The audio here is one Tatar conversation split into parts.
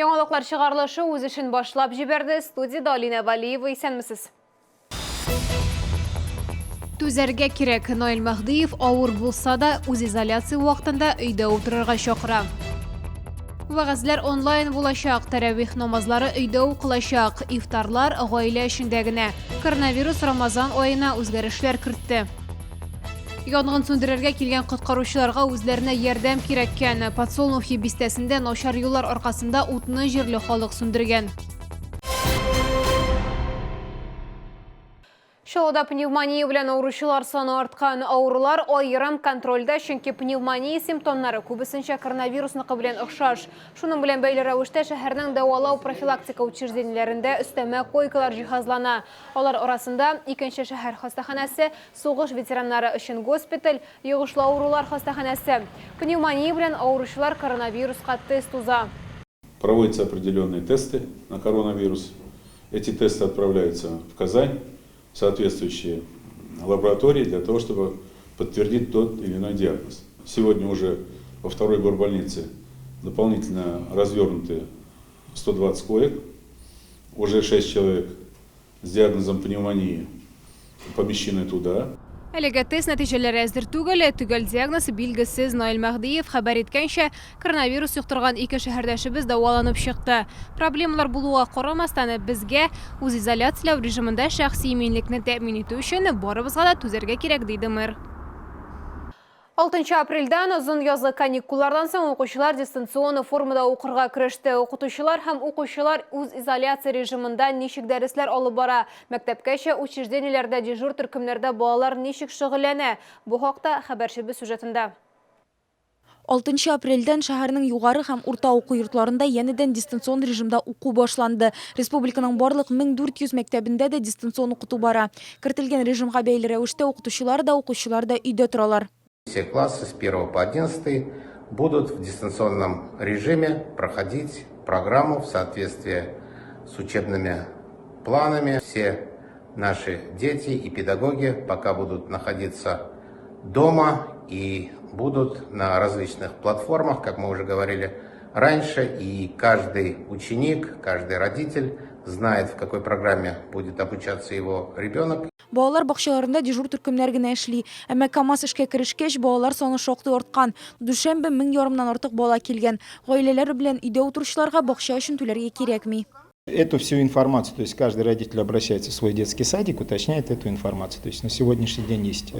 Яңалыклар чыгарылышы үз эшен башлап җибәрде. Студиядә Алинә Валиева, исәнмесез. Түзәргә кирәк. Наил Мәһдиев авыр булса да, үзизоляция вакытында өйдә утырырга чакыра. Вәгазьләр онлайн булачак, тәрәвих намазлары өйдә укылачак, ифтарлар гаилә эчендә генә. Коронавирус Рамазан аена үзгәрешләр кертте. Янгын сүндерергә килгән коткаручыларга үзләренә ярдәм кирәккән. Подсолнухи бистәсендә начар юллар аркасында утны җирле халык сүндергән. Чаллыда пневмония белән авыручылар саны арткан. Авырулар аерым контрольдә, чөнки пневмония симптомнары күбесенчә коронавирусныкы белән охшаш. Шуның белән бәйле рәвештә шәһәрнең дәвалау-профилактика учреждениеләрендә өстәмә койкалар җиһазлана. Алар арасында, икенче шәһәр хастаханәсе, сугыш ветераннары өчен госпиталь, йогышлы авырулар хастаханәсе. Пневмония белән авыручылар коронавируска тест уза. Проводятся определенные тесты на коронавирус. Эти тесты отправляются в Казань, в соответствующие лаборатории для того, чтобы подтвердить тот или иной диагноз. Сегодня уже во второй горбольнице дополнительно развернуты 120 коек, уже 6 человек с диагнозом пневмонии помещены туда. Әлегә тест нәтиҗәләре әзер түгел, төгәл диагноз билгесез. Наил Мәһдиев хәбәр иткәнчә, коронавирус йоктырган ике шәһәрдәшебез дәваланып чыкты. Проблемалар булуга карамастан, безгә үзизоляцияләү режимында шәхси иминлекне тәэмин итү өчен барыбызга да түзәргә кирәк, диде мэр. Алтынчы апрельдән озын язгы каникуллардан соң укучылар дистанцион формада укырга кереште. Укытучылар һәм укучылар үзизоляция режимында ничек дәресләр алып бара, мәктәпкәчә учреждениеләрдә дежур төркемнәрдә балалар ничек шөгыльләнә, бу хакта хәбәрчебез сюжетында. Алтынчы апрельдән шәһәрнең югары һәм урта уку йортларында янәдән дистанцион режимда уку башланды. Республиканың барлык 1400 мәктәбендә дә дистанцион укыту бара. Кертелгән режимга бәйле рәвештә укытучылар да, укучылар да өйдә торалар. Все классы с первого по одиннадцатый будут в дистанционном режиме проходить программу в соответствии с учебными планами. Все наши дети и педагоги пока будут находиться дома и будут на различных платформах, как мы уже говорили раньше, и каждый ученик, каждый родитель знает, в какой программе будет обучаться его ребенок. Балалар бакчаларында дежур төркемнәр генә эшли. Әмма КАМАЗ эшкә керешкәч, балалар саны шактый арткан. Дүшәмбе 1000 ярымнан артык бала килгән. Гаиләләре белән өйдә утыручыларга бакча өчен түләргә кирәкми. Эту всю информацию, то есть каждый родитель обращается в свой детский садик, уточняет эту информацию. То есть на сегодняшний день есть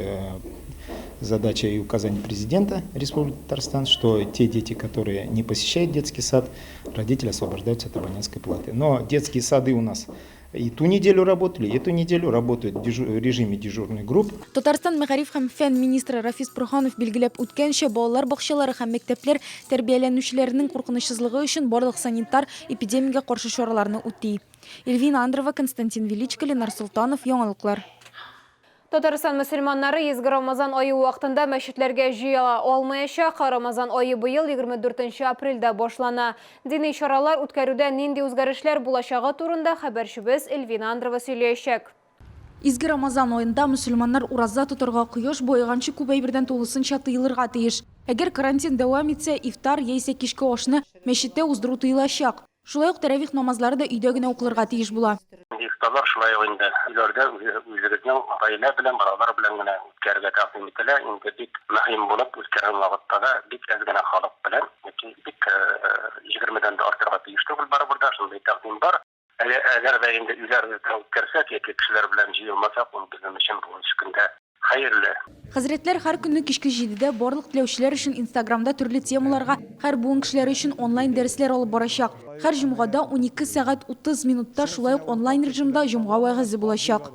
задача и указание президента Республики Татарстан, что те дети, которые не посещают детский сад, родители освобождаются от абонентской платы. Но детские сады у нас и ту неделю работали, и эту неделю работают в режиме дежурных групп. Татарстан мәгариф һәм фән министры Рафис Борһанов билгеләп үткәнчә, балалар бакчалары һәм мәктәпләр тәрбияләнүчеләренең куркынычсызлыгы өчен барлык санитар, эпидемиягә каршы чараларны үти. Эльвина Андрова, Константин Величко, Ленар Солтанов, Яңалыклар. Татарстан мөселманнары изге Рамазан ае вакытында мәчетләргә җыела алмаячак. Рамазан ае быел 24 нче апрельдә башлана. Дини чаралар үткәрүдә нинди үзгәрешләр булачагы турында хәбәрчебез Эльвина Андрова сөйләячәк. Изге Рамазан аенда мөселманнар ураза тотарга, кояш баеганчы күп әйбердән тулысынча тыелырга тиеш. Әгәр карантин дәвам итсә, ифтар яисә кичке ашны мәчеттә уздыру тыелачак. Шулай ук тәравих намазлары да өйдә генә укылырга тиеш була. Ифтарлар шулай ук инде өйләрдә үзегезнең гаилә белән, балалар белән генә үткәрергә тәкъдим ителә. Инде бик мөһим булып үткәргән вакытта да бик әз генә халык белән яки бик егермедән дә артырга тиеш түгел барыбер дә, шундый тәкъдим бар. Әгәр дә инде өйләребездә үткәрсәк яки кешеләр белән җыелмасак, ул безнең өчен бүгенге көндә Хәерле. Хәзрәтләр һәр көнне кичке җидедә барлык теләүчеләр өчен Инстаграмда төрле темаларга һәр буын кешеләре өчен онлайн дәресләр алып барачак. Һәр җомгада 12 сәгать 30 минутта шулай ук онлайн режимда җомга вәгазе булачак.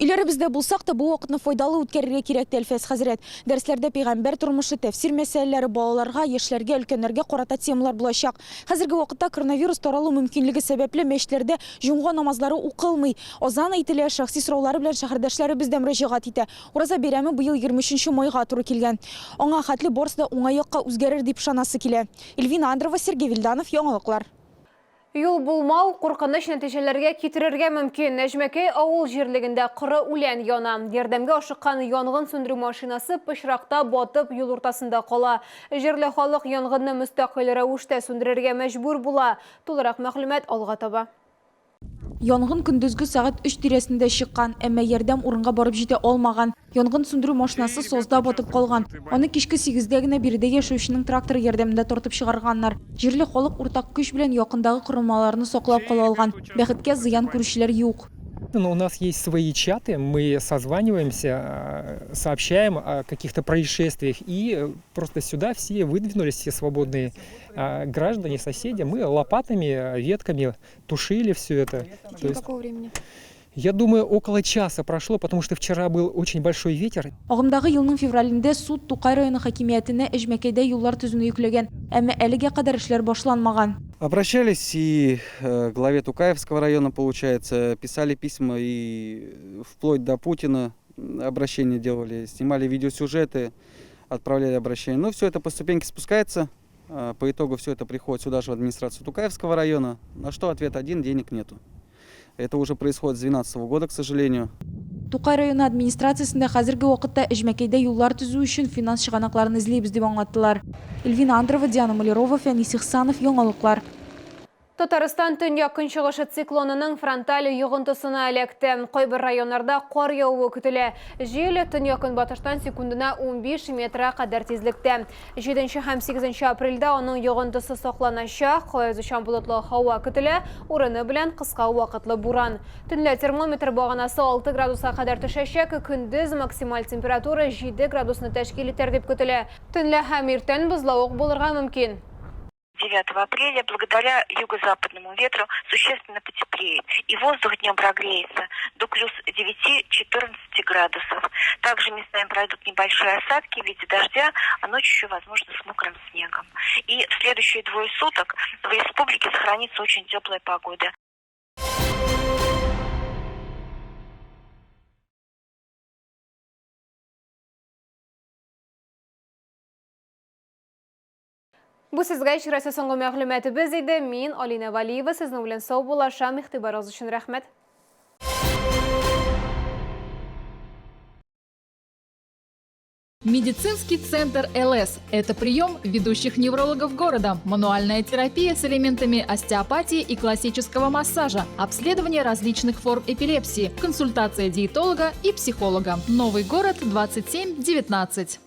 Өйләребездә булсак та, бу вакытны файдалы үткәрергә кирәк, ди Әлфәс хәзрәт. Дәресләрдә пәйгамбәр тормышы, тәфсир мәсьәләләре, балаларга, яшьләргә, өлкәннәргә карата темалар булачак. Хәзерге вакытта коронавирус таралу мөмкинлеге сәбәпле мәчетләрдә җомга намазлары укылмый. Азан әйтелә, шәхси сораулары белән шәһәрдәшләребез дә мөрәҗәгать итә. Ураза бәйрәме быел 23 нче майга туры килгән. Аңа хәтле барысы да уңай якка үзгәрер дип ышанасы килә. Эльвина Андрова, Сергей Вильданов, Яңалыклар. Юл булмау куркыныч нәтиҗәләргә китерергә мөмкин. Нәҗмәкәй авыл җирлегендә коры үлән яна. Ярдәмгә ашыккан янгын сүндерү машинасы пычракта батып юл уртасында кала. Җирле халык янгынны мөстәкыйль рәвештә сүндерергә мәҗбүр була. Тулырак мәгълүмат алга таба. Янгын көндезге сәгать өч тирәсендә чыккан, әмма ярдәм урынга барып җитә алмаган. Янгын сүндерү машинасы сазда батып калган. Аны кичке сигездә генә биредә яшәүченең тракторы ярдәмендә тартып чыгарганнар. Җирле халык уртак көч белән якындагы корылмаларны саклап кала алган. Бәхеткә, зыян күрүчеләр юк. Но у нас есть свои чаты, мы созваниваемся, сообщаем о каких-то происшествиях. И просто сюда все выдвинулись, все свободные граждане, соседи. Мы лопатами, ветками тушили все это. В течение какого времени? Я думаю, около часа прошло, потому что вчера был очень большой ветер. Агымдагы елның февралендә суд Тукай районы хакимиятенә Эҗмәкәйдә юллар төзүне йөкләгән, әмма әлегә кадәр эшләр башланмаган. Обращались и к главе Тукаевского района, получается, писали письма и вплоть до Путина обращения делали, снимали видеосюжеты, отправляли обращения. Но все это по ступеньке спускается. По итогу все это приходит сюда же, в администрацию Тукаевского района, на что ответ один: денег нету. Это уже происходит с 2012 года, к сожалению. Тукай районы администрациясендә хәзерге вакытта Эҗмәкәйдә юллар төзү өчен финанс чыганакларын эзлибез дип аңлаттылар. Эльвина Андрова, Диана Малярова, Фәнис Ихсанов, Яңалыклар. Татарстан төньяк-көнчыгышы циклонының фронталь йогынтысына эләкте. Кайбер районнарда кар явуы көтелә. Җил төньяк-көнбатыштан секундына 15 метрга кадәр тизлектә. 7 һәм 8 апрельдә аның йогынтысы сакланачак. Аязучан болытлы һава көтелә, урыны белән кыска вакытлы буран. Төнлә термометр баганасы 6 градуска кадәр төшәчәк, көндез максималь температура 7 градусны тәшкил итәр дип көтелә. Төнлә һәм иртән бозлавык булырга мөмкин. 9 апреля благодаря юго-западному ветру существенно потеплеет, и воздух днем прогреется до плюс 9-14 градусов. Также местами пройдут небольшие осадки в виде дождя, а ночью еще, возможно, с мокрым снегом. И в следующие двое суток в республике сохранится очень теплая погода. Бу сезгә чирәсе соңгы мәгълүматыбыз иде. Мин Алина Валиева сезнең белән саубуллашам. Игътибарыгыз өчен рәхмәт. Медицинский центр ЛС – это прием ведущих неврологов города, мануальная терапия с элементами остеопатии и классического массажа, обследование различных форм эпилепсии, консультация диетолога и психолога. Новый город 2719.